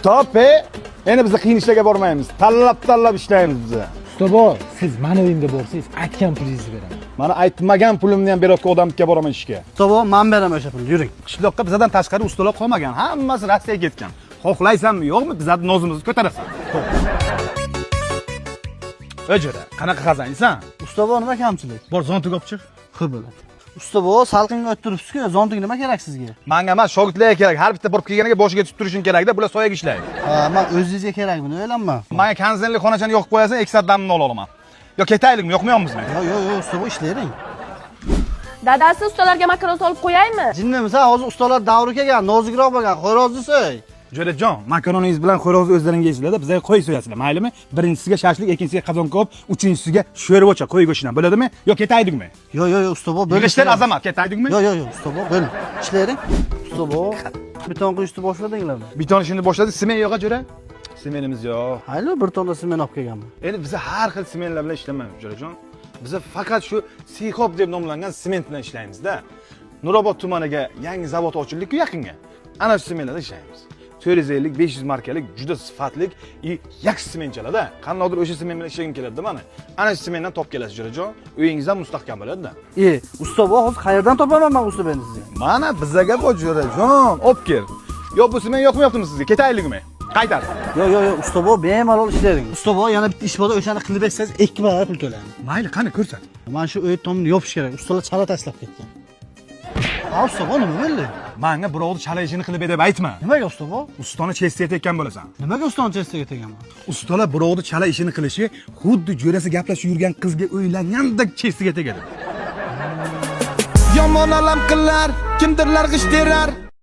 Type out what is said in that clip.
Stop, e. Endi biz qiyin ishlarga bormaymiz. Tanlab tanlab ishlaymiz biz. Usta, siz mani uyimga borsangiz, aytgan pulingizni beraman. Mana, aytmagan pulimni ham berayotgan odamga boraman ishga. Usta, man beraman o'sha pulni, yuring. Qishloqqa bizdan tashqari ustalar qolmagan. Hammasi Rossiyaga ketgan. Xohlaysanmi, yo'qmi, bizlarni nozimizni ko'tarasan. Ey jo'ra, qanaqa xazansan? Usta, nima kamchilik? Bor, зонтик olib chiq. Xo'p, bo'ladi. Usta, salqinga o'tiribsiz-ku, зонтик nima kerak sizga? Manga emas, shogirdlarga kerak. Har bitta borib kelganiga boshiga tutib turishing kerakda, bular soyaga ishlaydi. Ha, man o'zingizga kerakmini o'ylanma. Manga konsertli xonachani yoqib qo'yasan, 2 soat damni ola olaman. Yo ketaylikmi, yoqmayapmizmi? Yo'q, yo'q, yo'q, usta, ishlayvering. Dadasi, ustalarga makaron solib qo'yaymi? Jinnimisan, hozir ustalar davri kelgan, nozikroq bo'lgan, xo'rozni so'y. Jo'rajon, makaroningiz bilan xo'rozni o'zlaringga yeysizlar-da, bizga qo'y so'yasizlar, maylimi? Birinchisiga shashlik, ikkinchisiga qozon kabob, uchinchisiga sho'rvacha qo'y go'shtidan bo'ladimi? Yo ketaylikmi? Yo'q, yo'q, yo'q, usta, bo'ldi. Yig'ishtir, Azamat, ketaylikmi? Yo'q, yo'q, yo'q, usta, bo'ldi. Ishlayvering. Usta, beton quyishni boshladinglarmi? Beton ishini boshladik, sement yo'q, jo'ra. Sementimiz yo'q. Hayli, bir tonna sement olib kelganman. Endi biz har xil sementlar bilan ishlamaymiz, Jo'rajon. Biz faqat shu Sixop deb nomlangan sement bilan ishlaymizda. Nurobod tumaniga yangi zavod ochildi-ku yaqinga. Ana shu sementlarda ishlaymiz. 450 500 markalik juda sifatli и yaxshi sementchalarda. Qandaydir o'sha sement bilan ishlagim keladi mana. Ana shu sementdan topib kelasiz, Jo'rajon. Uyingiz ham mustahkam bo'ladi-da. E, usta, hozir qayerdan topaman man usta endi sizga? Mana bizaga bor, Jo'rajon, olib kel. Yo bu sement yoqmayaptimi sizga? Ketaylikmi? Qaytar. Yo'q, yo'q, yo'q, usta, bemalol ishlayvering. Usta, yana bitta ish bor, o'shani qilib bersangiz 2 barobar pul to'layman. Mayli, qani ko'rsat. Mana shu uy tomni yopish kerak. Ustalar chala tashlab ketgan. Ha, usta, nima bo'ldi? Manga birovni chala ishini qilib ber deb aytma. Nimaga, usta? Ustani chestiga tekkan bo'lasan. Nimaga ustani chestiga tegaman? Ustalar birovni chala ishini qilishi xuddi jo'rasi gaplashib yurgan qizga uylangandek chestiga tegadi. Yomon alam qilar, kimdirlar g'isht terar.